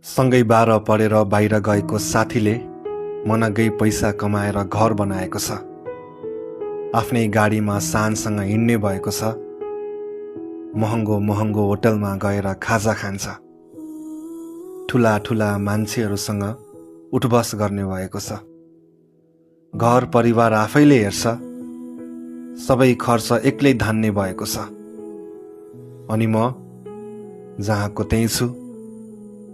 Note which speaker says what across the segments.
Speaker 1: सँगै 12 पढेर बाहिर गएको साथीले मनग्गै पैसा कमाएर घर बनाएको छ। आफ्नै गाडीमा शानसँग हिँड्ने भएको छ। महँगो महँगो होटलमा गएर खाजा खान्छ। ठुला ठुला मान्छेहरूसँग उठबस गर्ने भएको छ। घर परिवार आफैले हेर्छ। सबै खर्च एक्लै धान्ने भएको छ। अनि म जहाँको त्यही छु,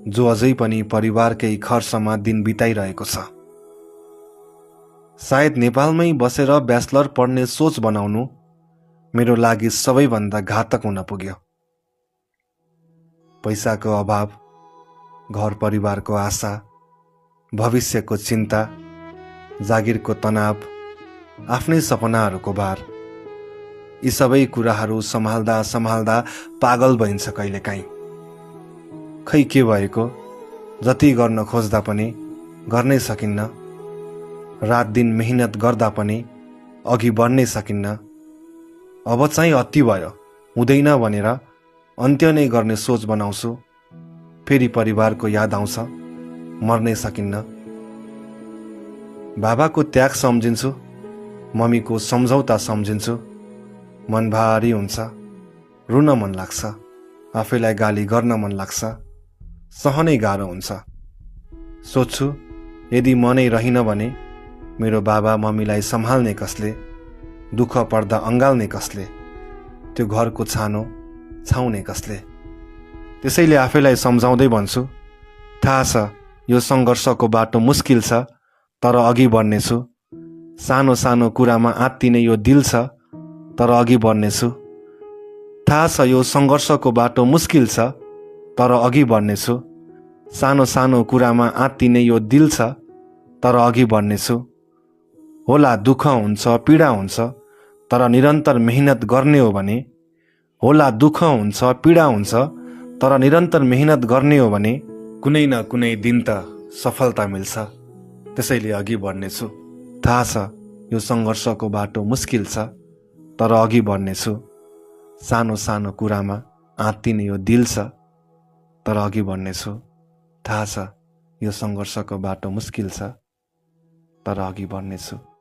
Speaker 1: जो अझै पनि परिवारकै खर्चमा दिन बिताइरहेको छ। सायद नेपालमै बसेर ब्याचलर पढ्ने सोच बनाउनु मेरो लागि सबैभन्दा घातक हुन पुग्यो। पैसाको अभाव, घर परिवारको आशा, भविष्यको चिन्ता, जागिरको तनाव, आफ्नै सपनाहरूको भार, यी सबै कुराहरू सम्हाल्दा सम्हाल्दा पागल भइन्छ कहिलेकाहीँ। खै के भएको, जति गर्न खोज्दा पनि गर्नै सकिन्न। रात दिन मेहनत गर्दा पनि अघि बढ्नै सकिन्न। अब चाहिँ अति भयो, हुँदैन भनेर अन्त्य नै गर्ने सोच बनाउँछु। फेरि परिवारको याद आउँछ, मर्नै सकिन्न। बाबाको त्याग सम्झिन्छु, मम्मीको सम्झौता सम्झिन्छु। मन भारी हुन्छ, रुन मन लाग्छ, आफैलाई गाली गर्न मन लाग्छ, सहनै गाह्रो हुन्छ। सोच्छु यदि म नै रहिन भने मेरो बाबा मम्मीलाई सम्हाल्ने कसले, दुःख पर्दा अँगाल्ने कसले, त्यो घरको छानो छाउने कसले। त्यसैले आफैलाई सम्झाउँदै भन्छु, थाहा छ यो सङ्घर्षको बाटो मुस्किल छ, तर अघि बढ्नेछु। सानो सानो कुरामा आत्तिने यो दिल छ, तर अघि बढ्नेछु। थाहा छ यो सङ्घर्षको बाटो मुस्किल छ, तर अघि बढ्नेछु। सानो सानो कुरामा आत्तिने यो दिल छ, तर अघि बढ्नेछु। होला दुःख हुन्छ, पीडा हुन्छ, तर निरन्तर मेहनत गर्ने हो भने, होला दुःख हुन्छ, पीडा हुन्छ, तर निरन्तर मेहनत गर्ने हो भने कुनै न कुनै दिन त सफलता मिल्छ। त्यसैले अघि बढ्नेछु। थाहा छ यो सङ्घर्षको बाटो मुस्किल छ, तर अघि बढ्नेछु। सानो सानो कुरामा आत्तिने यो दिल छ, तर अघि बढ्नेछु। थाहा छ यो सङ्घर्षको बाटो मुस्किल छ, तर अघि बढ्नेछु।